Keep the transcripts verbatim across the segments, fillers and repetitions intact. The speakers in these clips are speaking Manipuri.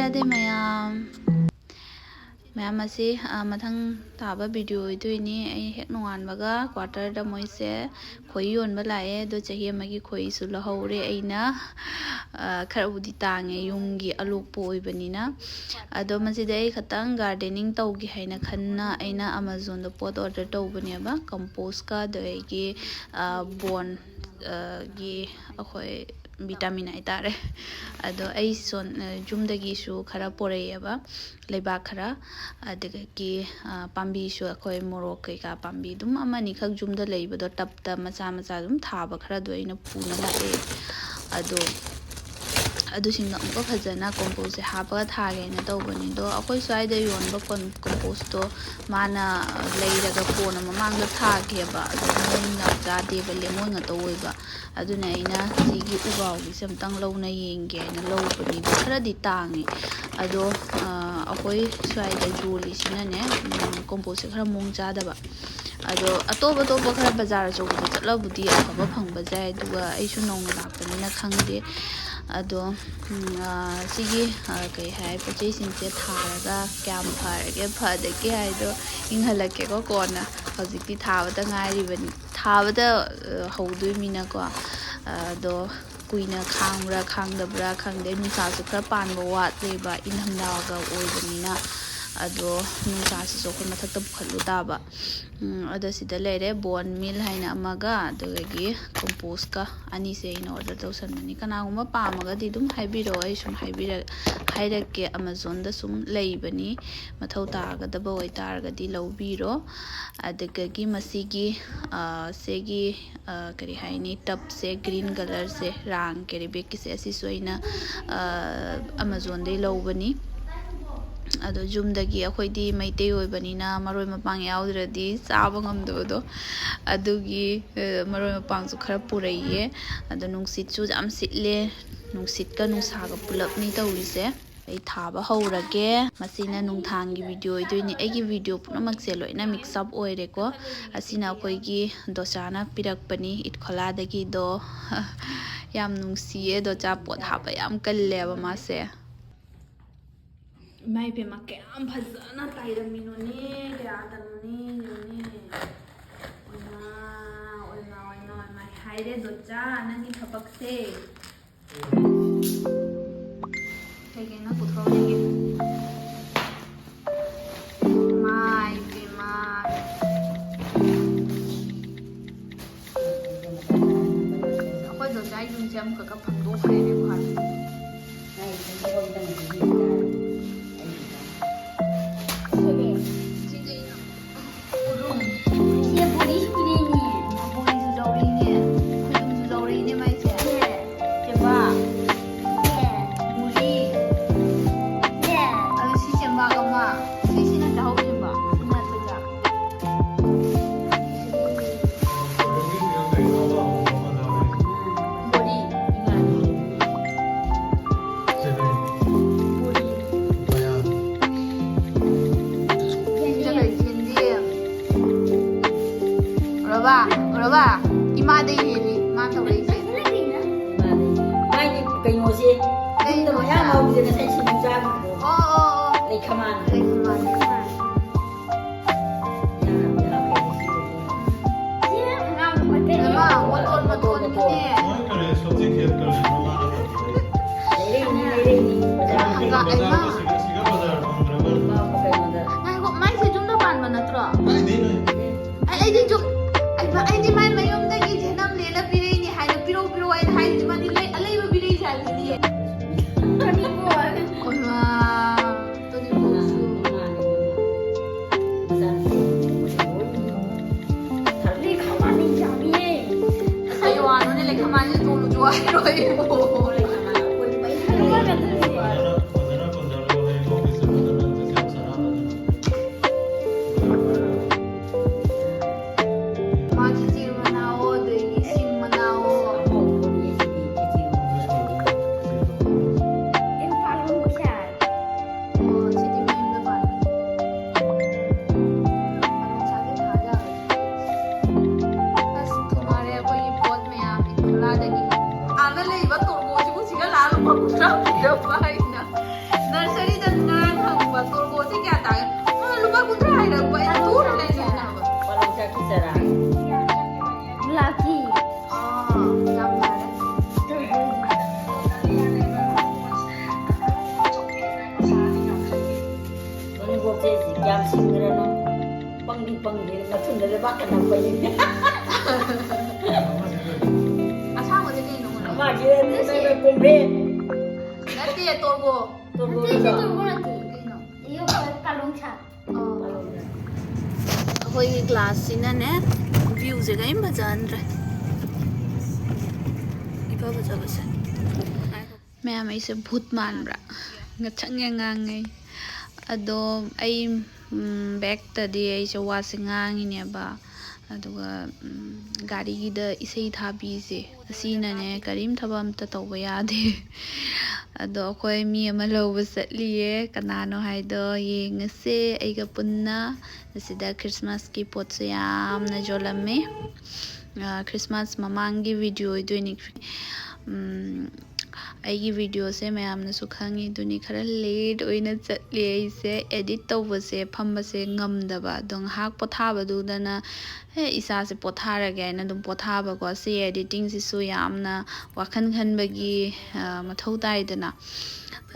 ꯑꯗꯩ ꯃꯌꯥꯝ, ꯃꯌꯥꯝ ꯑꯁꯤ, ꯑ, ꯃꯊꯪ ꯇꯥꯕ ꯚꯤꯗꯤꯑꯣ ꯑꯣꯏꯗꯣꯏꯅꯤ꯫ ꯑꯩ ꯍꯦꯛ ꯅꯣꯡꯉꯥꯟꯕꯒ ꯀ꯭ꯋꯥꯇꯔꯗ ꯃꯣꯏꯁꯦ ꯈꯣꯏ ꯌꯣꯟꯕ ꯂꯥꯛꯑꯦ꯫ ꯑꯗꯣ ꯆꯍꯤ ꯑꯃꯒꯤ ꯈꯣꯏꯁꯨ ꯂꯧꯍꯧꯔꯦ ꯑꯩꯅ꯫ ꯑ, ꯈꯔꯕꯨꯗꯤ ꯇꯥꯡꯉꯦ, ꯌꯨꯝꯒꯤ ꯑꯂꯣꯛꯄ ꯑꯣꯏꯕꯅꯤꯅ꯫ ꯑꯗꯣ ꯃꯁꯤꯗ ꯑꯩ ꯈꯇꯪ ꯒꯥꯔꯗꯦꯅꯤꯡ ꯇꯧꯒꯦ ꯍꯥꯏꯅ ꯈꯟꯅ ꯑꯩꯅ ꯑꯃꯥꯖꯣꯟꯗ ꯄꯣꯠ ꯑꯣꯔꯗꯔ ꯇꯧꯕꯅꯦꯕ, ꯀꯝꯄꯣꯁꯀ ꯑꯗꯒꯤ, ꯑ, ꯕꯣꯟ, ꯑ, ꯒꯤ ꯑꯩꯈꯣꯏ ꯚꯤꯇꯥꯃꯤꯟ ꯍꯥꯏꯇꯥꯔꯦ꯫ ꯑꯗꯣ ꯑꯩ ꯁꯣꯟ-, ꯑ, ꯌꯨꯝꯗꯒꯤꯁꯨ ꯈꯔ ꯄꯣꯔꯛꯑꯦꯕ, ꯂꯩꯕꯥꯛ ꯈꯔ, ꯑꯗꯨꯗꯒꯤ, ꯑ, ꯄꯥꯝꯕꯤꯁꯨ ꯑꯩꯈꯣꯏ ꯃꯣꯔꯣꯛ ꯀꯩꯀꯥ ꯄꯥꯝꯕꯤ ꯑꯗꯨꯝ ꯑꯃꯅꯤꯈꯛ ꯌꯨꯝꯗ ꯂꯩꯕꯗꯣ, ꯇꯞꯇ ꯃꯆꯥ ꯃꯆꯥ ꯑꯗꯨꯝ ꯊꯥꯕ ꯈꯔꯗꯣ ꯑꯩꯅ ꯄꯨꯅ ꯂꯥꯛꯑꯦ꯫ ꯑꯗꯣ ꯑꯗꯨꯁꯤꯡꯗꯣ ꯑꯃꯨꯛꯀ ꯐꯖꯅ ꯀꯣꯝꯄꯣꯁꯁꯦ ꯍꯥꯞꯄꯒ ꯊꯥꯒꯦꯅ ꯇꯧꯕꯅꯤ꯫ ꯑꯗꯣ ꯑꯩꯈꯣꯏ ꯁ꯭ꯋꯥꯏꯗ ꯌꯣꯟꯕ ꯀꯣꯝ-, ꯀꯣꯝꯄꯣꯁꯇꯣ ꯃꯥꯅ ꯂꯩꯔꯒ ꯀꯣꯟꯅ ꯃꯃꯥꯡꯗ ꯊꯥꯒꯦꯕ, ꯑꯗꯣ ꯃꯑꯣꯡ ꯌꯥꯝ ꯆꯥꯗꯦꯕ, ꯂꯦꯡꯉꯣꯏ ꯉꯥꯛꯇ ꯑꯣꯏꯕ꯫ ꯑꯗꯨꯅ ꯑꯩꯅ ꯁꯤꯒꯤ ꯎꯕꯥꯎꯒꯤꯁꯦ ꯑꯝꯇꯪ ꯂꯧꯅ ꯌꯦꯡꯒꯦ ꯍꯥꯏꯅ ꯂꯧꯕꯅꯤꯗ꯫ ꯈꯔꯗꯤ ꯇꯥꯡꯉꯤ꯫ ꯑꯗꯣ, ꯑ, ꯑꯩꯈꯣꯏ ꯁ꯭ꯋꯥꯏꯗ ꯌꯣꯜꯂꯤꯁꯤꯅꯅꯦ, ꯎꯝ, ꯀꯣꯝꯄꯣꯁꯁꯦ ꯈꯔ ꯃꯑꯣꯡ ꯆꯥꯗꯕ꯫ ꯑꯗꯣ ꯑꯇꯣꯞ ꯑꯇꯣꯞꯄ ꯈꯔ ꯕꯖꯥꯔ ꯑꯆꯧꯕꯗ ꯆꯠꯂꯕꯨꯗꯤ ꯑꯐꯕ ꯐꯪꯕꯁꯨ ꯌꯥꯏ, ꯑꯗꯨꯒ ꯑꯩꯁꯨ ꯅꯧꯅ ꯂꯥꯛꯄꯅꯤꯅ ꯈꯪꯗꯦ꯫ ꯑꯗꯣ, ꯎꯝ, ꯑ, ꯁꯤꯒꯤ, ꯑ, ꯀꯩ ꯍꯥꯏ, ꯄꯣꯠ ꯆꯩꯁꯤꯡꯁꯦ ꯊꯥꯔꯒ ꯀꯌꯥꯝ ꯐꯔꯒꯦ ꯐꯗꯒꯦ ꯍꯥꯏꯗꯣ ꯏꯪꯍꯜꯂꯛꯀꯦꯀꯣ ꯀꯣꯟꯅ꯫ ꯍꯧꯖꯤꯛꯇꯤ ꯊꯥꯕꯗ ꯉꯥꯏꯔꯤꯕꯅꯤ, ꯊꯥꯕꯗ, ꯑ, ꯍꯧꯗꯣꯏꯃꯤꯅꯀꯣ꯫ ꯑꯗꯣ ꯀꯨꯏꯅ ꯈꯥꯡꯕ꯭ꯔꯥ ꯈꯥꯡꯗꯕ꯭ꯔꯥ ꯈꯪꯗꯦ, ꯅꯨꯡꯁꯥꯁꯨ ꯈꯔ ꯄꯥꯟꯕ ꯋꯥꯠꯂꯦꯕ, ꯏꯪꯊꯝꯊꯥꯒ ꯑꯣꯏꯕꯅꯤꯅ꯫ ꯑꯗꯣ ꯅꯨꯡꯁꯥꯁꯤꯁꯨ ꯑꯩꯈꯣꯏ ꯃꯊꯛꯇ ꯄꯨꯈꯠꯂꯨ ꯇꯥꯕ꯫ ꯎꯝ, ꯑꯗꯣ ꯁꯤꯗ ꯂꯩꯔꯦ ꯕꯣꯟ ꯃꯤꯜ ꯍꯥꯏꯅ ꯑꯃꯒ, ꯑꯗꯨꯗꯒꯤ ꯀꯣꯝꯄꯣꯁꯀ ꯑꯅꯤꯁꯦ ꯑꯩꯅ ꯑꯣꯔꯗꯔ ꯇꯧꯁꯟꯕꯅꯤ꯫ ꯀꯅꯥꯒꯨꯝꯕ ꯄꯥꯝꯃꯒꯗꯤ ꯑꯗꯨꯝ ꯍꯥꯏꯕꯤꯔꯛꯑꯣ, ꯑꯩ ꯁꯨꯝ ꯍꯥꯏꯕꯤꯔꯛ-, ꯍꯥꯏꯔꯛꯀꯦ꯫ ꯑꯃꯥꯖꯣꯟꯗ ꯁꯨꯝ ꯂꯩꯕꯅꯤ, ꯃꯊꯧ ꯇꯥꯒꯗꯕ ꯑꯣꯏꯇꯥꯔꯒꯗꯤ ꯂꯧꯕꯤꯔꯣ꯫ ꯑꯗꯨꯗꯒꯤ ꯃꯁꯤꯒꯤ, ꯑ, ꯁꯤꯒꯤ, ꯑ, ꯀꯔꯤ ꯍꯥꯏꯅꯤ, ꯇꯞꯁꯦ, ꯒ꯭ꯔꯤꯟ ꯀꯂꯔꯁꯦ, ꯔꯥꯡ ꯀꯦꯔꯤ ꯕꯦꯒꯀꯤꯁꯦ, ꯑꯁꯤꯁꯨ ꯑꯩꯅ, ꯑ, ꯑꯃꯥꯖꯣꯟꯗꯩ ꯂꯧꯕꯅꯤ꯫ ꯑꯗꯣ ꯌꯨꯝꯗꯒꯤ ꯑꯩꯈꯣꯏꯗꯤ ꯃꯩꯇꯩ ꯑꯣꯏꯕꯅꯤꯅ ꯃꯔꯣꯏ ꯃꯄꯥꯡ ꯌꯥꯎꯗ꯭ꯔꯗꯤ ꯆꯥꯕ ꯉꯝꯗꯕꯗꯣ, ꯑꯗꯨꯒꯤ, ꯑ, ꯃꯔꯣꯏ ꯃꯄꯥꯡꯁꯨ ꯈꯔ ꯄꯨꯔꯛꯏꯌꯦ꯫ ꯑꯗꯣ ꯅꯨꯡꯁꯤꯠꯁꯨ ꯌꯥꯝ ꯁꯤꯠꯂꯦ, ꯅꯨꯡꯁꯤꯠꯀ ꯅꯨꯡꯁꯥꯒ ꯄꯨꯂꯞꯅꯤ ꯇꯧꯔꯤꯁꯦ꯫ ꯑꯩ ꯊꯥꯕ ꯍꯧꯔꯒꯦ꯫ ꯃꯁꯤꯅ ꯅꯨꯡꯊꯥꯡꯒꯤ ꯚꯤꯗꯤꯑꯣ ꯑꯣꯏꯗꯣꯏꯅꯤ꯫ ꯑꯩꯒꯤ ꯚꯤꯗꯤꯑꯣ ꯄꯨꯝꯅꯃꯛꯁꯦ ꯂꯣꯏꯅ ꯃꯤꯛꯁ ꯑꯞ ꯑꯣꯏꯔꯦꯀꯣ꯫ ꯑꯁꯤꯅ ꯑꯩꯈꯣꯏꯒꯤ ꯗꯣꯆꯥꯅ ꯄꯤꯔꯛꯄꯅꯤ, ꯏꯠꯈꯣꯂꯥꯗꯒꯤꯗꯣ꯫ ꯌꯥꯝ ꯅꯨꯡꯁꯤꯌꯦ, ꯗꯣꯆꯥ ꯄꯣꯠ ꯍꯥꯞꯄ ꯌꯥꯝ ꯀꯜꯂꯦꯕ ꯃꯥꯁꯦ꯫ ꯏꯃꯥ ꯏꯕꯦꯝꯃ, ꯀꯌꯥꯝ ꯐꯖꯅ ꯇꯥꯏꯔꯝꯃꯤꯅꯣꯅꯦ, ꯀꯌꯥꯗꯅꯣꯅꯦ, ꯌꯦꯡꯉꯨꯅꯦ꯫ ꯑꯣꯏꯃꯥ, ꯑꯣꯏꯃꯥ, ꯑꯣꯏꯃꯥ, ꯑꯣꯏꯃꯥ꯫ ꯍꯥꯏꯔꯦ ꯗꯣꯆꯥ, ꯅꯪꯒꯤ ꯊꯕꯛꯁꯦ꯫ ꯀꯩꯀꯩꯅꯣ ꯄꯨꯊꯣꯔꯛꯏꯁꯦ? ꯃꯥꯏ ꯄꯦꯝꯃ꯫ ꯑꯩꯈꯣꯏ ꯗꯣꯆꯥ ꯌꯨꯝꯁꯦ ꯑꯃꯨꯛꯀ ꯐꯪꯗꯣꯛꯈ꯭ꯔꯦꯅꯦꯀꯣ꯫ ꯁꯤꯗꯤ ꯎꯔꯨꯝ꯫ ꯁꯤꯗꯤ ꯕꯣꯔꯤꯁꯨ ꯄꯤꯔꯛꯏꯅꯦ꯫ ꯕꯣꯔꯤꯁꯨ ꯂꯧꯔꯛꯏꯅꯦ꯫ ꯈꯣꯏꯖꯨꯝꯁꯨ ꯂꯧꯔꯛꯏꯅꯦ ꯃꯥꯏꯁꯦ꯫ ꯁꯦ꯫ ꯆꯦꯕꯥ꯫ ꯁꯦ꯫ ꯕꯣꯔꯤ꯫ ꯁꯦ꯫ ꯑꯗꯣ ꯁꯤ ꯆꯦꯕꯥ ꯑꯃ꯫ ꯁꯤ, ꯁꯤꯅ ꯆꯥꯍꯧ ꯆꯦꯕꯥ꯫ ꯁꯤꯅ ꯆꯦꯕꯥ꯫ ꯕꯣꯔꯤ꯫ ꯕꯣꯔꯤ꯫ ꯁꯤꯗ ꯀꯔꯤ ꯁꯦꯝꯗꯦ? ꯎꯔꯕ? ꯎꯔꯕ? ꯏꯃꯥꯗꯩ ꯍꯦꯜꯂꯤ ꯃꯥ ꯇꯧꯔꯛꯏꯁꯦ꯫ ꯃꯥꯒꯤ ꯀꯩꯅꯣꯁꯦ, ꯀꯩꯅꯣ ꯌꯨꯝꯗ ꯃꯌꯥꯝ ꯍꯧꯕꯁꯦ ꯉꯁꯥꯏ ꯁꯤꯡꯖꯨ ꯆꯥꯈꯤꯕꯗꯣ꯫ ꯑꯣ, ꯑꯣ, ꯑꯣ꯫ ꯂꯩꯈꯃꯥꯟ꯫ ꯂꯩꯈꯃꯥꯟ꯫ ꯏꯃꯥ, ꯃꯇꯣꯟ ꯃꯇꯣꯟꯒꯤꯅꯦ꯫ ꯃꯣꯏ ꯀꯔꯤ ꯁꯕꯖꯤ ꯈꯦꯠ ꯀꯔꯤꯅꯣ ꯃꯥꯅ ꯇꯧꯔꯤꯁꯦ? ꯂꯩꯔꯛꯏꯅꯤ, ꯂꯩꯔꯛꯏꯅꯤ, ꯕꯖꯥꯔ꯫ ꯍꯪꯒꯥꯝ, ꯏꯃꯥ꯫ ꯕꯖꯥꯔꯗ ꯁꯤꯒ, ꯁꯤꯒ ꯕꯖꯥꯔ ꯐꯪꯗ꯭ꯔꯕ? ꯏꯃꯥ, ꯀꯩꯅꯣꯗ꯫ ꯉꯥꯏꯈꯣ, ꯃꯥꯏꯁꯦ ꯌꯨꯝꯗ ꯄꯥꯟꯕ ꯅꯠꯇ꯭ꯔꯣ? ꯀꯥꯏꯗꯩꯅꯣ? ꯑꯩ, ꯑꯩꯗꯤ ꯌꯨꯝ, ꯑꯩ, ꯑꯩꯗꯤ ꯃꯥꯏ ꯃꯌꯨꯝꯗꯒꯤ ꯖꯦꯅꯝ ꯂꯦꯟꯅ ꯄꯤꯔꯛꯏꯅꯤ ꯍꯥꯏꯅ ꯄꯤꯔꯛꯑꯣ, ꯄꯤꯔꯛꯑꯣ ꯍꯥꯏꯅ ꯍꯥꯏꯔꯤꯗꯤ ꯃꯥꯗꯤ ꯂꯩ-, ꯑꯂꯩꯕ ꯄꯤꯔꯛꯏ ꯖꯥꯠꯅꯤꯅꯦ꯫ ꯀꯔꯤꯕꯨ? ꯑꯣꯏꯃꯥ꯫ ꯂꯩꯈꯥꯃꯥꯟꯅ ꯌꯥꯝꯃꯤꯌꯦ꯫ ꯀꯩ ꯋꯥꯅꯣꯅꯦ, ꯂꯩꯈꯥꯃꯥꯟꯁꯦ ꯇꯣꯡꯉꯨ ꯆꯣ ꯍꯥꯏꯔꯣ ꯑꯩꯕꯨ? ꯃꯥ ꯈꯦꯆꯤ ꯃꯅꯥꯑꯣ, ꯑꯗꯒꯤ ꯁꯤꯡ ꯃꯅꯥꯑꯣ꯫ ꯏꯝꯐꯥꯜ ꯂꯣꯝꯒꯤ ꯁꯥꯏ꯫ ꯑꯣ, ꯁꯤꯗꯤ ꯃꯌꯨꯝꯗ ꯄꯥꯟꯕꯅꯤ꯫ ꯃꯅꯨꯡꯁꯥꯁꯦ ꯊꯥ ꯌꯥꯔꯣꯏ꯫ ꯑꯁ, ꯊꯨꯡꯉꯔꯦ ꯑꯩꯈꯣꯏꯒꯤ ꯄꯣꯠ ꯃꯌꯥꯝ ꯏꯝꯐꯥꯜꯗꯒꯤ꯫ ꯑꯥꯗ ꯂꯩꯕ ꯇꯣꯔꯕꯣꯠꯁꯤꯕꯨ ꯁꯤꯒ ꯂꯥꯛꯑ ꯂꯨꯄꯥ ꯀꯨꯟꯊ꯭ꯔꯥ ꯄꯤꯔꯛꯄ ꯍꯥꯏꯁꯤꯅ꯫ ꯄꯪꯗꯦ, ꯃꯊꯨꯟꯗ ꯂꯩꯕꯥꯛꯀ ꯅꯞꯄꯅꯤ꯫ ꯑꯁꯥꯡꯕꯗꯤ ꯀꯩꯅꯣ? ꯃꯥꯒꯤ ꯀꯨꯝꯕ꯭ꯔꯦ꯫ ꯅꯠꯇꯦ, ꯇꯣꯔꯕꯣ꯫ ꯇꯣꯔꯕꯣ ꯅꯠꯇꯦ, ꯁꯤ ꯅꯠꯇ꯭ꯔꯣ? ꯇꯣꯔꯕꯣ ꯅꯠꯇꯦ꯫ ꯀꯩꯅꯣ? ꯑꯌꯣ, ꯀꯥꯂꯣꯡ ꯁꯥ꯫ ꯑꯩꯈꯣꯏꯒꯤ ꯒ꯭ꯂꯥꯁꯁꯤꯅꯅꯦ ꯚ꯭ꯌꯨꯁꯦ ꯀꯔꯤꯝ ꯐꯖꯍꯟꯗ꯭ꯔꯦ꯫ ꯏꯐ ꯐꯖꯕꯁꯦ꯫ ꯃꯌꯥꯝ, ꯑꯩꯁꯦ ꯚꯨꯠ ꯃꯥꯟꯕ꯭ꯔꯥ? ꯉꯁꯪ ꯉꯥꯡꯉꯩ꯫ ꯑꯗꯣ ꯑꯩ ꯕꯦꯛꯇꯗꯤ ꯑꯩꯁꯦ ꯋꯥꯁꯦ ꯉꯥꯡꯉꯤꯅꯦꯕ꯫ ꯑꯗꯨꯒ ꯎꯝ, ꯒꯥꯔꯤꯒꯤꯗ ꯏꯁꯩ ꯊꯥꯕꯤꯁꯦ, ꯑꯁꯤꯅꯅꯦ ꯀꯔꯤꯝ ꯊꯕꯛ ꯑꯝꯇ ꯇꯧꯕ ꯌꯥꯗꯦ꯫ ꯑꯗꯣ ꯑꯩꯈꯣꯏ ꯃꯤ ꯑꯃ ꯂꯧꯕ ꯆꯠꯂꯤꯌꯦ꯫ ꯀꯅꯥꯅꯣ ꯍꯥꯏꯗꯣ ꯌꯦꯡꯉꯁꯦ ꯑꯩꯒ ꯄꯨꯟꯅ꯫ ꯑꯁꯤꯗ ꯈ꯭ꯔꯤꯁꯃꯥꯁꯀꯤ ꯄꯣꯠꯁꯨ ꯌꯥꯝꯅ ꯌꯣꯜꯂꯝꯃꯦ꯫ ꯑ, ꯈ꯭ꯔꯤꯁꯃꯥꯁ ꯃꯃꯥꯡꯒꯤ ꯚꯤꯗꯤꯑꯣ ꯑꯣꯏꯗꯣꯏꯅꯤ꯫ ꯎꯝ, ꯑꯩꯒꯤ ꯚꯤꯗꯤꯑꯣꯁꯦ ꯃꯌꯥꯝꯅꯁꯨ ꯈꯪꯉꯤ ꯑꯗꯨꯅꯤ, ꯈꯔ ꯂꯦꯠ ꯑꯣꯏꯅ ꯆꯠꯂꯤ ꯑꯩꯁꯦ꯫ ꯑꯦꯗꯤꯠ ꯇꯧꯕꯁꯦ, ꯐꯝꯕꯁꯦ ꯉꯝꯗꯕ꯫ ꯑꯗꯣ ꯉꯥꯏꯍꯥꯛ ꯄꯣꯊꯥꯕꯗꯨꯗꯅ, "ꯍꯦ, ꯏꯁꯥꯁꯦ ꯄꯣꯊꯥꯔꯒꯦ" ꯍꯥꯏꯅ ꯑꯗꯨꯝ ꯄꯣꯊꯥꯕꯀꯣ꯫ ꯁꯤ ꯑꯦꯗꯤꯇꯤꯡꯁꯤꯁꯨ ꯌꯥꯝꯅ ꯋꯥꯈꯜ ꯈꯟꯕꯒꯤ, ꯑ, ꯃꯊꯧ ꯇꯥꯏꯗꯅ꯫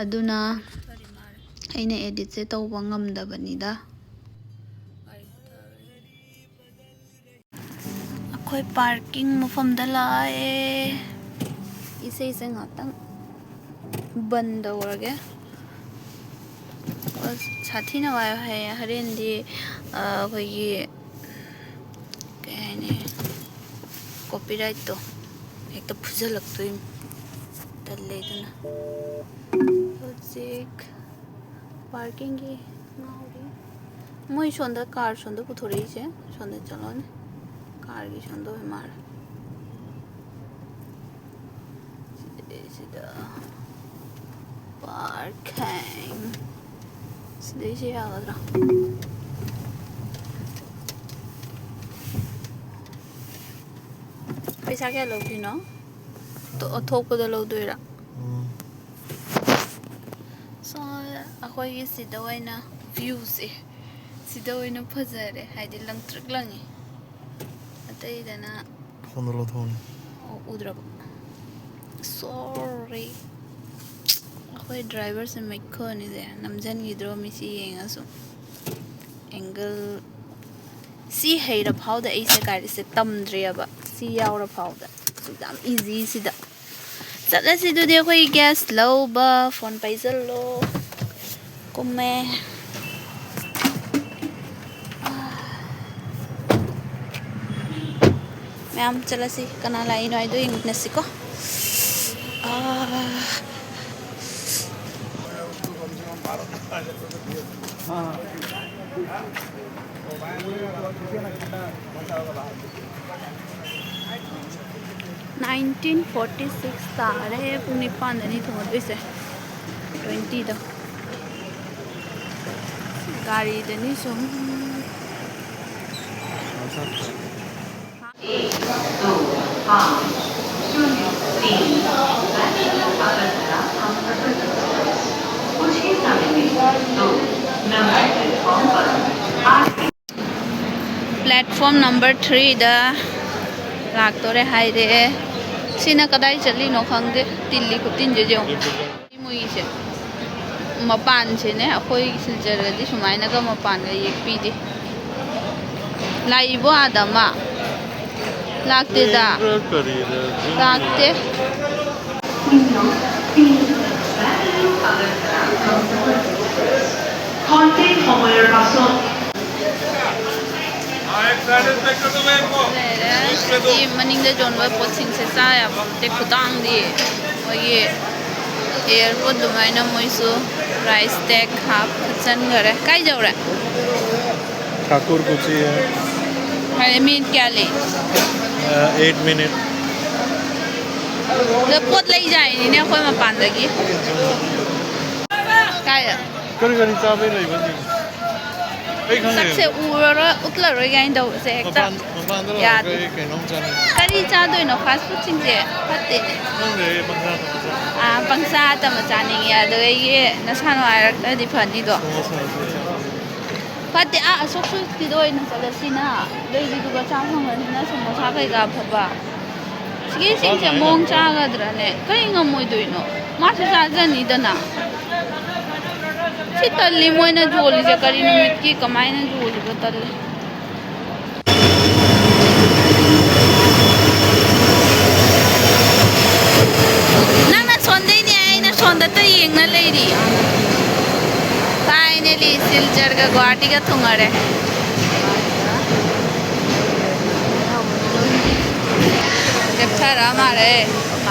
ꯑꯗꯨꯅ ꯑꯩꯅ ꯑꯦꯗꯤꯠꯁꯦ ꯇꯧꯕ ꯉꯝꯗꯕꯅꯤꯗ꯫ ꯑꯩꯈꯣꯏ ꯄꯥꯔꯀꯤꯡ ꯃꯐꯝꯗ ꯂꯥꯛꯑꯦ꯫ ꯏꯁꯩꯁꯦ ꯉꯥꯛꯇꯪ ꯕꯟ ꯇꯧꯔꯒꯦ꯫ ꯑꯁ, ꯁꯥꯊꯤꯅ ꯋꯥꯏ ꯍꯥꯏꯌꯦ꯫ ꯍꯣꯔꯦꯟꯗꯤ, ꯑ, ꯑꯩꯈꯣꯏꯒꯤ, ꯀꯩ ꯍꯥꯏꯅꯤ, ꯀꯣꯄꯤꯔꯥꯏꯠꯇꯣ ꯍꯦꯛꯇ ꯐꯨꯖꯜꯂꯛꯇꯣꯏꯅꯤ꯫ ꯇꯜꯂꯦ ꯑꯗꯨꯅ꯫ ꯍꯧꯖꯤꯛ ꯄꯥꯔꯀꯤꯡꯒꯤ ꯉꯥꯎꯔꯤ꯫ ꯃꯣꯏ ꯁꯣꯝꯗ ꯀꯥꯔ ꯁꯣꯝꯗ ꯄꯨꯊꯣꯔꯛꯏꯁꯦ, ꯁꯣꯝꯗ ꯆꯠꯂꯣꯅꯦ꯫ ꯀꯥꯔꯒꯤ ꯁꯣꯝꯗ ꯑꯣꯏ ꯃꯥꯜꯂꯦ꯫ ꯁꯤꯗꯩꯁꯤꯗ ꯄꯥꯔꯀꯤꯡ꯫ ꯁꯤꯗꯩꯁꯤ ꯌꯥꯒꯗ꯭ꯔꯥ? ꯄꯩꯁꯥ ꯀꯌꯥ ꯂꯧꯗꯣꯏꯅꯣ? ꯊꯣꯛꯄꯗ ꯂꯧꯗꯣꯏꯔꯥ? ꯁꯣ, ꯑꯩꯈꯣꯏꯒꯤ ꯁꯤꯗ ꯑꯣꯏꯅ ꯚ꯭ꯌꯨꯁꯦ ꯁꯤꯗ ꯑꯣꯏꯅ ꯐꯖꯔꯦ, ꯍꯥꯏꯗꯤ ꯂꯪꯇ꯭ꯔꯤꯛ ꯂꯪꯉꯤ꯫ ꯑꯇꯩꯗꯅ ꯐꯣꯟꯗꯣ ꯂꯧꯊꯣꯛꯑꯣꯅꯦ꯫ ꯑꯣ, ꯎꯗ꯭ꯔꯕ? ꯁꯣꯔꯤ꯫ ꯑꯩꯈꯣꯏ ꯗ꯭ꯔꯥꯏꯚꯔꯁꯦ ꯃꯩꯈꯣꯅꯤꯁꯦ ꯅꯝꯁꯤꯟꯈꯤꯗ꯭ꯔꯣ? ꯃꯤꯁꯤ ꯌꯦꯡꯉꯁꯨ ꯑꯦꯡꯒꯜ ꯁꯤ ꯍꯩꯔ ꯐꯥꯎꯗ ꯑꯩꯁꯦ ꯒꯥꯔꯤꯁꯦ ꯇꯝꯗ꯭ꯔꯤꯑꯕ, ꯁꯤ ꯌꯥꯎꯔ ꯐꯥꯎꯗ꯫ ꯑꯁꯨꯛ ꯌꯥꯝ ꯏꯖꯤ ꯁꯤꯗ꯫ ꯆꯠꯂꯁꯤ ꯑꯗꯨꯗꯤ ꯑꯩꯈꯣꯏ ꯒ꯭ꯌꯥꯁ ꯂꯧꯕ꯫ ꯐꯣꯟ ꯄꯥꯏꯁꯤꯜꯂꯣ꯫ ꯀꯨꯝꯃꯦ꯫ ꯃꯌꯥꯝ ꯆꯠꯂꯁꯤ꯫ ꯀꯅꯥ ꯂꯥꯛꯏꯅꯣ ꯍꯥꯏꯗꯣ ꯌꯦꯡꯃꯤꯟꯅꯁꯤꯀꯣ꯫ ꯑꯥ꯫ ꯅꯥꯏꯟꯇꯤꯟ ꯐꯣꯔꯇꯤ ꯁꯤꯛꯁ ꯇꯥꯔꯦ꯫ ꯄꯨꯡ ꯅꯤꯄꯥꯟꯗꯅꯤ ꯊꯣꯡꯉꯗꯣꯏꯁꯦ꯫ ꯇ꯭ꯋꯦꯟꯇꯤꯗ꯫ ꯒꯥꯔꯤꯗꯅꯤ ꯁꯨꯝ꯫ Platform number threeꯗ ꯂꯥꯛꯇꯣꯔꯦ ꯍꯥꯏꯔꯛꯑꯦ꯫ ꯁꯤꯅ ꯀꯗꯥꯏ ꯆꯠꯂꯤꯅꯣ ꯈꯪꯗꯦ꯫ ꯇꯤꯜꯂꯤ ꯈꯨꯇꯤꯟꯁꯦ ꯌꯦꯡꯉꯣ꯫ ꯃꯣꯏꯒꯤꯁꯦ ꯃꯄꯥꯟꯁꯤꯅꯦ, ꯑꯩꯈꯣꯏ ꯁꯤꯜꯆꯔꯗꯗꯤ ꯁꯨꯃꯥꯏꯅꯒ ꯃꯄꯥꯟꯒ ꯌꯦꯛꯄꯤꯗꯦ꯫ ꯂꯥꯛꯏꯕꯣ ꯑꯥꯗ ꯑꯃ? ꯂꯥꯛꯇꯦꯗ꯫ ꯀꯔꯤꯔ ꯈꯪꯗꯦ꯫ ꯂꯥꯛꯇꯦ꯫ ꯂꯩꯔꯦ꯫ ꯁꯤ ꯃꯅꯤꯡꯗ ꯌꯣꯟꯕ ꯄꯣꯠꯁꯤꯡꯁꯦ ꯆꯥ ꯌꯥꯕ ꯅꯠꯇꯦ, ꯈꯨꯇꯥꯡꯗꯤ꯫ ꯃꯣꯏꯒꯤ ꯑꯦꯌꯥꯔꯄꯣꯔꯠ ꯑꯗꯨꯃꯥꯏꯅ ꯃꯣꯏꯁꯨ price tag ꯍꯥꯞꯆꯟꯈꯔꯦ꯫ ꯀꯥꯏ ꯌꯧꯔꯦ? ठाकुर कुची है। ꯍꯥꯏ, ꯃꯤꯅꯤꯠ ꯀꯌꯥ ꯂꯩ? Eight minute. ꯑꯗ ꯄꯣꯠ ꯂꯩꯖꯥꯏꯅꯤꯅꯦ ꯑꯩꯈꯣꯏ ꯃꯄꯥꯟꯗꯒꯤ꯫ ꯀꯥꯏꯗ? ꯀꯔꯤ ꯀꯔꯤ ꯆꯥꯕꯩ ꯂꯩꯕ ꯍꯧꯖꯤꯛ? ꯑꯩ ꯈꯪꯗꯦ꯫ ꯁꯛꯁꯦ ꯎꯔꯔꯣꯏ, ꯎꯠꯂꯔꯣꯏ ꯀꯥꯏꯅ ꯇꯧꯕꯁꯦ ꯍꯦꯛꯇ ꯃꯄꯥꯟ, ꯃꯄꯥꯟꯗ ꯂꯥꯛꯑꯒ ꯌꯥꯗꯦ꯫ ꯑꯩ ꯀꯩꯅꯣꯝ ꯆꯥꯅꯤꯡꯉꯦ꯫ ꯀꯔꯤ ꯆꯥꯗꯣꯏꯅꯣ? Fast foodꯁꯤꯡꯁꯦ ꯐꯠꯇꯦꯅꯦ꯫ ꯈꯪꯗꯦ, ꯑꯩ ꯄꯪꯆꯥ ꯇꯧꯕ ꯆꯥꯅꯤꯡꯉꯦ꯫ ꯑꯥ, ꯄꯪꯆꯥ ꯇꯧꯕ ꯆꯥꯅꯤꯡꯉꯦ꯫ ꯑꯗꯨꯗꯒꯤ ꯅꯁꯥ ꯅꯨꯡꯉꯥꯏꯔꯛꯇ꯭ꯔꯗꯤ ꯐꯅꯤꯗꯣ꯫ ꯁꯃꯣꯁꯥꯁꯨ ꯆꯥꯅꯤꯡꯉꯦ꯫ ꯐꯠꯇꯦ, ꯑꯥ, ꯑꯁꯣꯛ ꯁꯣꯏꯁꯀꯤꯗꯣ ꯑꯣꯏꯅ ꯆꯠꯂꯁꯤꯅ꯫ ꯑꯗꯨꯏꯗꯨꯒ ꯆꯥ ꯐꯪꯉꯅꯤꯅ ꯁꯃꯣꯁꯥ ꯀꯩꯀꯥ ꯑꯐꯕ꯫ ꯁꯤꯒꯤꯁꯤꯡꯁꯦ ꯃꯑꯣꯡ ꯆꯥꯒꯗ꯭ꯔꯅꯦ? ꯀꯔꯤ ꯉꯝꯃꯣꯏꯗꯣꯏꯅꯣ? ꯃꯥꯁꯨ ꯆꯥꯖꯅꯤꯗꯅ꯫ ꯁꯤ ꯇꯜꯂꯤ ꯃꯣꯏꯅ ꯌꯣꯜꯂꯤꯁꯦ꯫ ꯀꯔꯤ ꯅꯨꯃꯤꯠꯀꯤ ꯀꯃꯥꯏꯅ ꯌꯣꯜꯂꯤꯕ ꯇꯜꯂꯤ꯫ ꯅꯪꯅ ꯁꯣꯟꯗꯩꯅꯦ, ꯑꯩꯅ ꯁꯣꯟꯗꯇ ꯌꯦꯡꯅ ꯂꯩꯔꯤ꯫ Finally, ꯁꯤꯜꯆꯔꯒ ꯒꯨꯋꯥꯍꯥꯇꯤꯒ ꯊꯨꯡꯉꯔꯦ꯫ ꯂꯦꯞꯊꯔ ꯃꯥꯜꯂꯦ꯫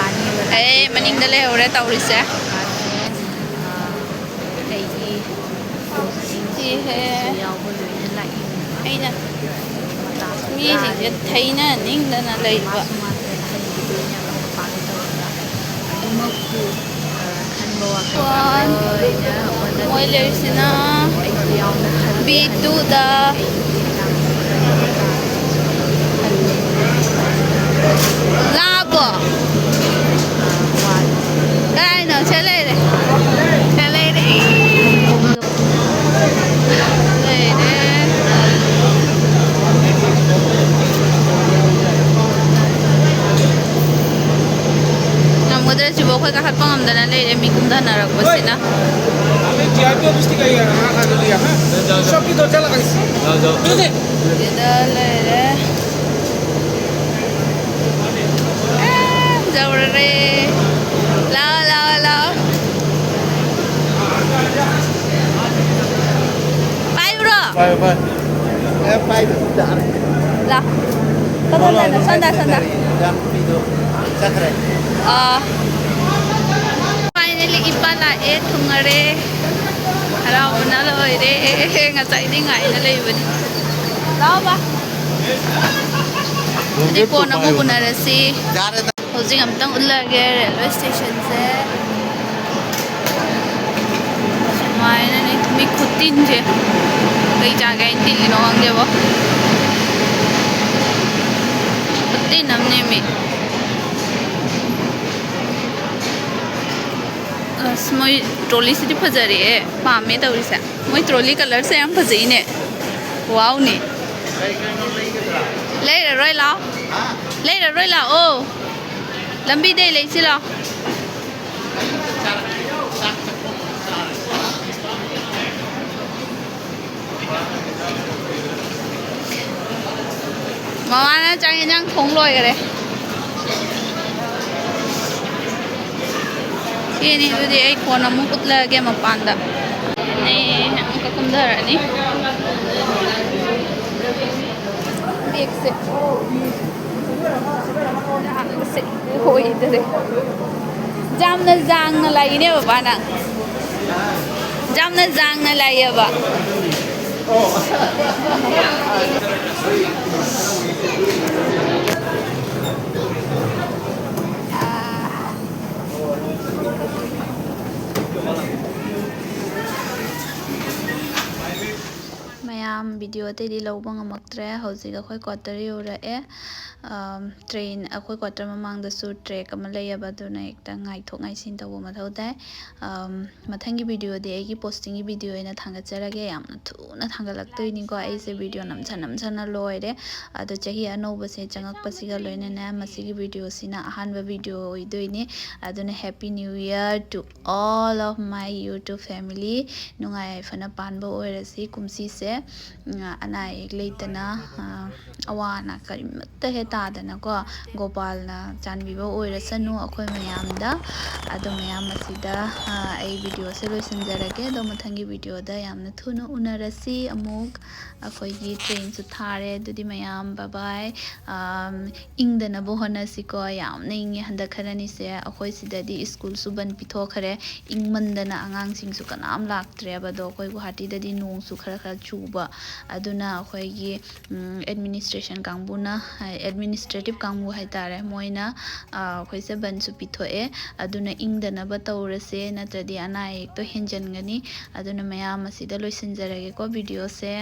ꯑꯦ, ꯃꯅꯤꯡꯗ ꯂꯩꯍꯧꯔꯦ ꯇꯧꯔꯤꯁꯦ꯫ ꯁꯤꯍꯦ꯫ ꯑꯩꯅ ꯃꯤꯁꯤꯡꯁꯦ ꯊꯩꯅꯅꯤꯡꯗꯅ ꯂꯩꯕ꯫ ꯃꯣꯏ ꯂꯩꯔꯤꯁꯤꯅ ꯕꯤ ꯇꯨꯗ꯫ ꯂꯥꯛꯑꯕꯣ? ꯀꯥꯏꯅꯣ? ꯁꯦ ꯂꯩꯔꯦ꯫ ꯁꯦ ꯂꯩꯔꯦ꯫ ꯂꯩꯔꯦ꯫ ꯉꯝꯒꯗ꯭ꯔꯥ ꯁꯤꯕꯣ? ꯑꯩꯈꯣꯏ ꯀꯥꯈꯠꯄ ꯉꯝꯗꯅ ꯂꯩꯔꯦ, ꯃꯤ ꯀꯨꯝꯊꯅꯔꯛꯄꯁꯤꯅ꯫ ꯁꯤꯗ ꯂꯩꯔꯦ꯫ ꯑꯦ, ꯌꯧꯔꯔꯦ꯫ ꯂꯥꯛꯑꯣ, ꯂꯥꯛꯑꯣ, ꯂꯥꯛꯑꯣ꯫ ꯄꯥꯏꯌꯨꯔꯣ? ꯄꯥꯏꯌꯨ, ꯄꯥꯏꯌꯨ꯫ ꯑꯦ, ꯄꯥꯏꯗ꯭ꯔꯁꯨ ꯌꯥꯔꯦ꯫ ꯂꯥ꯫ ꯁꯣꯝꯗ, ꯁꯣꯝꯗ, ꯁꯣꯝꯗ, ꯁꯣꯝꯗ꯫ ꯏꯆꯥꯅꯨꯄꯤꯗꯣ ꯆꯠꯈ꯭ꯔꯦ꯫ ꯑꯥ꯫ Finally, ꯏꯄꯥ ꯂꯥꯛꯑꯦ, ꯊꯨꯡꯉꯔꯦ꯫ ꯍꯔꯥꯎꯕꯅ ꯂꯣꯏꯔꯦ꯫ ꯉꯁꯥꯏꯗꯤ ꯉꯥꯏꯅ ꯂꯩꯕꯅꯤ꯫ ꯂꯥꯛꯑꯣ, ꯕꯥ꯫ ꯑꯗꯨꯗꯤ ꯀꯣꯟꯅ ꯑꯃꯨꯛ ꯎꯅꯔꯁꯤ꯫ ꯌꯥꯔꯦꯗ꯫ ꯍꯧꯖꯤꯛ ꯑꯝꯇꯪ ꯎꯠꯂꯒꯦ ꯔꯦꯜꯋꯦ ꯁ꯭ꯇꯦꯁꯟꯁꯦ꯫ ꯁꯨꯃꯥꯏꯅꯅꯤ ꯃꯤ ꯈꯨꯇꯤꯟꯁꯦ꯫ ꯀꯩ ꯆꯥꯒꯦ ꯍꯥꯏꯅ ꯇꯤꯜꯂꯤꯅꯣ ꯈꯪꯗꯦꯕꯣ꯫ ꯈꯨꯇꯤꯟ ꯑꯃꯅꯦꯃꯤ꯫ ꯑꯁ, ꯃꯣꯏ trolley ꯁꯤꯗꯤ ꯐꯖꯔꯦꯍꯦ꯫ ꯄꯥꯝꯃꯦ ꯇꯧꯔꯤꯁꯦ꯫ ꯃꯣꯏ trolley colour ꯁꯦ ꯌꯥꯝ ꯐꯖꯩꯅꯦ꯫ Wow ꯅꯦ꯫ ꯂꯩꯔꯔꯣꯏ ꯂꯥꯛꯑꯣ꯫ ꯂꯩꯔꯔꯣꯏ ꯂꯥꯛꯑꯣ꯫ ꯂꯝꯕꯤꯗꯩ ꯂꯩꯁꯤ ꯂꯥꯛꯑꯣ꯫ ꯃꯃꯥꯅ ꯆꯥꯛ ꯌꯦꯟꯁꯥꯡ ꯊꯣꯡ ꯂꯣꯏꯈꯔꯦ꯫ ꯁꯤꯅꯤ꯫ ꯑꯗꯨꯗꯤ ꯑꯩ ꯀꯣꯟꯅ ꯑꯃꯨꯛ ꯎꯠꯂꯛꯑꯒꯦ ꯃꯄꯥꯟꯗ꯫ ꯑꯩ ꯑꯃꯨꯛꯀ ꯀꯨꯝꯊꯔꯛꯑꯅꯤ꯫ ꯕꯦꯒꯁꯦ ꯌꯥꯝꯅ ꯁꯦ-, ꯑꯣꯏꯗꯔꯦ꯫ ꯌꯥꯝꯅ ꯖꯥꯡꯅ ꯂꯥꯛꯏꯅꯦ ꯕꯕꯥ ꯅꯪ꯫ ꯌꯥꯝꯅ ꯖꯥꯡꯅ ꯂꯥꯛꯑꯦꯕ꯫ ꯃꯌꯥꯝ, ꯚꯤꯗꯤꯑꯣ ꯑꯇꯩꯗꯤ ꯂꯧꯕ ꯉꯝꯃꯛꯇ꯭ꯔꯦ꯫ ꯍꯧꯖꯤꯛ ꯑꯩꯈꯣꯏ ꯀ꯭ꯋꯥꯇꯔ ꯌꯧꯔꯛꯑꯦ꯫ ꯑꯝ, ꯇ꯭ꯔꯦꯟ, ꯑꯩꯈꯣꯏ ꯀ꯭ꯋꯥꯇꯔ ꯃꯃꯥꯡꯗꯁꯨ ꯇ꯭ꯔꯦꯛ ꯑꯃ ꯂꯩꯌꯦꯕ, ꯑꯗꯨꯅ ꯍꯦꯛꯇ ꯉꯥꯏꯊꯣꯛ ꯉꯥꯏꯁꯤꯟ ꯇꯧꯕ ꯃꯊꯧ ꯇꯥꯏ꯫ ꯑꯝ, ꯃꯊꯪꯒꯤ ꯚꯤꯗꯤꯑꯣꯗꯤ ꯑꯩꯒꯤ ꯄꯣꯁꯇꯤꯡꯒꯤ ꯚꯤꯗꯤꯑꯣ ꯑꯣꯏꯅ ꯊꯥꯡꯒꯠꯆꯔꯒꯦ꯫ ꯌꯥꯝꯅ ꯊꯨꯅ ꯊꯥꯡꯒꯠꯂꯛꯇꯣꯏꯅꯤꯀꯣ꯫ ꯑꯩꯁꯦ ꯚꯤꯗꯤꯑꯣ ꯅꯝꯁꯟ ꯅꯝꯁꯟꯅ ꯂꯣꯏꯔꯦ꯫ ꯑꯗꯣ ꯆꯍꯤ ꯑꯅꯧꯕꯁꯦ ꯆꯪꯉꯛꯄꯁꯤꯒ ꯂꯣꯏꯅꯅ ꯃꯁꯤꯒꯤ ꯚꯤꯗꯤꯑꯣꯁꯤꯅ ꯑꯍꯥꯟꯕ ꯚꯤꯗꯤꯑꯣ ꯑꯣꯏꯗꯣꯏꯅꯤ꯫ ꯑꯗꯨꯅ Happy New Year to all of my YouTube family꯫ ꯅꯨꯡꯉꯥꯏ ꯌꯥꯏꯐꯅ ꯄꯥꯟꯕ ꯑꯣꯏꯔꯁꯤ ꯀꯨꯝꯁꯤꯁꯦ꯫ ꯎꯝ, ꯑꯅꯥ ꯑꯌꯦꯛ ꯂꯩꯇꯅ, ꯑ, ꯑꯋꯥ ꯑꯅꯥ ꯀꯔꯤꯃꯠꯇ ꯍꯦꯛ ꯇꯥꯗꯅꯀꯣ, ꯒꯣꯄꯥꯜꯅ ꯆꯥꯟꯕꯤꯕ ꯑꯣꯏꯔꯁꯅꯨ ꯑꯩꯈꯣꯏ ꯃꯌꯥꯝꯗ꯫ ꯑꯗꯣ ꯃꯌꯥꯝ ꯑꯁꯤꯗ, ꯑ, ꯑꯩ ꯚꯤꯗꯤꯑꯣꯁꯦ ꯂꯣꯏꯁꯤꯟꯖꯔꯒꯦ꯫ ꯑꯗꯣ ꯃꯊꯪꯒꯤ ꯚꯤꯗꯤꯑꯣꯗ ꯌꯥꯝꯅ ꯊꯨꯅ ꯎꯅꯔꯁꯤ ꯑꯃꯨꯛ꯫ ꯑꯩꯈꯣꯏꯒꯤ ꯇ꯭ꯔꯦꯟꯁꯨ ꯊꯥꯔꯦ꯫ ꯑꯗꯨꯗꯤ ꯃꯌꯥꯝ, bye bye꯫ ꯑꯝ, ꯏꯪꯗꯅꯕ ꯍꯣꯠꯅꯁꯤꯀꯣ꯫ ꯌꯥꯝꯅ ꯏꯪꯉꯦ ꯍꯟꯗꯛ ꯈꯔꯅꯤꯁꯦ꯫ ꯑꯩꯈꯣꯏ ꯁꯤꯗꯗꯤ ꯁ꯭ꯀꯨꯜꯁꯨ ꯕꯟ ꯄꯤꯊꯣꯛꯈ꯭ꯔꯦ꯫ ꯏꯪꯃꯟꯗꯅ ꯑꯉꯥꯡꯁꯤꯡꯁꯨ ꯀꯅꯥꯝ ꯂꯥꯛꯇ꯭ꯔꯦꯕ꯫ ꯑꯗꯣ ꯑꯩꯈꯣꯏ ꯒꯨꯍꯥꯇꯤꯗꯗꯤ ꯅꯣꯡꯁꯨ ꯈꯔ ꯈꯔ ꯆꯨꯕ, ꯑꯗꯨꯅ ꯑꯩꯈꯣꯏꯒꯤ, ꯎꯝ, ꯑꯦꯗꯃꯤꯅꯤꯁꯇ꯭ꯔꯦꯁꯟ ꯀꯥꯡꯕꯨꯅ, ꯑꯦꯗꯃꯤꯅꯤꯁꯇ꯭ꯔꯦꯇꯤꯞ ꯀꯥꯡꯕꯨ ꯍꯥꯏꯇꯥꯔꯦ, ꯃꯣꯏꯅ, ꯑ, ꯑꯩꯈꯣꯏꯁꯦ ꯕꯟꯁꯨ ꯄꯤꯊꯣꯛꯑꯦ꯫ ꯑꯗꯨꯅ ꯏꯪꯗꯅꯕ ꯇꯧꯔꯁꯦ, ꯅꯠꯇ꯭ꯔꯗꯤ ꯑꯅꯥ ꯑꯌꯦꯛꯇꯣ ꯍꯦꯟꯖꯟꯒꯅꯤ꯫ ꯑꯗꯨꯅ ꯃꯌꯥꯝ ꯑꯁꯤꯗ ꯂꯣꯏꯁꯤꯟꯖꯔꯒꯦꯀꯣ ꯚꯤꯗꯤꯑꯣꯁꯦ꯫